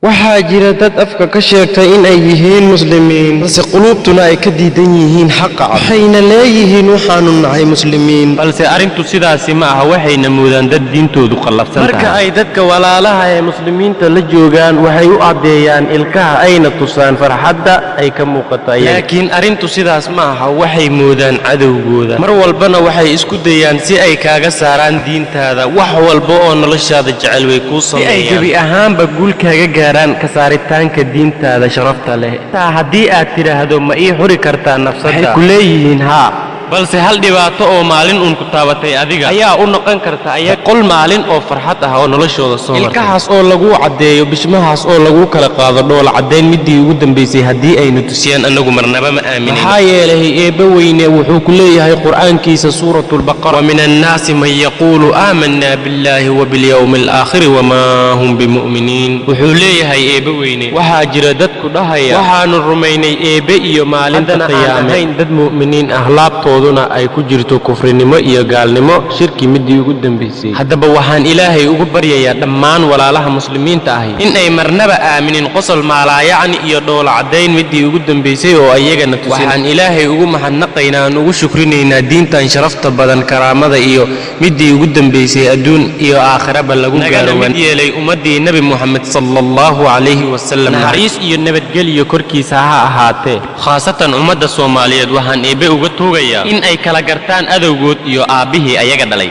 Waxaa jira dad afka ka sheegtay in ay yihiin Muslimiin, balse quluubtuna ay ka diidan yihiin xaqa cad. Waxayna leeyihiin: "Waxaanu nahay Muslimiin." Balse arrintu sidaasi ma aha. Waxayna moodaan dad diintoodu qallafsan Marka tahay. ay dadka walaalaha ee Muslimiinta la joogaan, waxay u caddeeyaan ilkaha, ayna tusaan farxadda ay ka muuqato ayaga. Laakiin arrintu sidaas ma aha. Waxay moodaan cadowgooda. Mar walbana waxay isku dayaan si ay kaaga saaraan diintaada. Wax walba oo noloshaada jecel way kuu Si ay sameeyaan gebi ahaanba guul kaaga gaaraan ka saaritaanka diintaada sharafta leh. Taa haddii aad tidhaahdo, "Ma ii xuri kartaa nafsadda?" waxay ku leeyihiin, "Haa." Balse hal dhibaato oo maalin uun ku taabatay adiga ayaa u noqon karta ayaga 100 maalin oo farxad ah oo noloshooda soo martay. Ilkahaas oo laguu caddeeyo, bishmahaas oo laguu kala qaado, dhoola caddayn midii ugu dambaysay haddii aynu tusiyaan, annagu marnaba ma aaminin. Maxaa yeelay, Eebbe weyne wuxuu ku leeyahay Qur'aankiisa Suuratulbaqara: ومن الناس من يقول آمنا بالله وباليوم الآخر وما هم بمؤمنين. Wuxuu leeyahay Eebbe weyne: Waxaa jira dadku dhahaya, "Waxaanu rumaynay Eebbe iyo maalinta Haddana aan Qiyaame," ahayn dad mu'miniin ah, laabtooduna ay ku jirto kufrinimo iyo gaalnimo, shirki midii ugu dambaysay. Haddaba waxaan Ilaahay ugu baryayaa dhammaan walaalaha Muslimiinta ahi in ay marnaba aaminin qosol maalaayacni iyo dhoola caddayn midii ugu dambaysay oo ayagana tusin. Waxaan Ilaahay ugu mahadnaqaynaa, aan ugu shukrinaynaa diintan sharafta badan, karaamada iyo midii ugu dambaysay adduun iyo aakhiraba lagu Nagana gaaro, mid yeelay ummaddii Nebi Muxamed sala Allahu calayhi wasalam, Naxariis iyo nabadgelyo korkiisa ha ahaatee. Khaasatan ummadda Soomaaliyeed waxaan Eebbe uga tuugayaa in ay kala gartaan adowgood iyo aabbihii ayaga dhalay.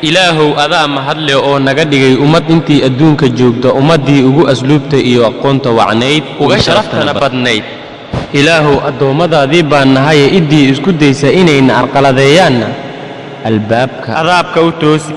Ilaahow, adaa mahadle oo naga dhigay ummad intii adduunka joogta ummaddii ugu asluubta iyo aqoonta wacnayd, uga sharaftana badnayd. Ilaahow, addoommadaadii baan nahaye, iddii isku daysa inayna arqaladeeyaanna albaabka adaabka u toosi.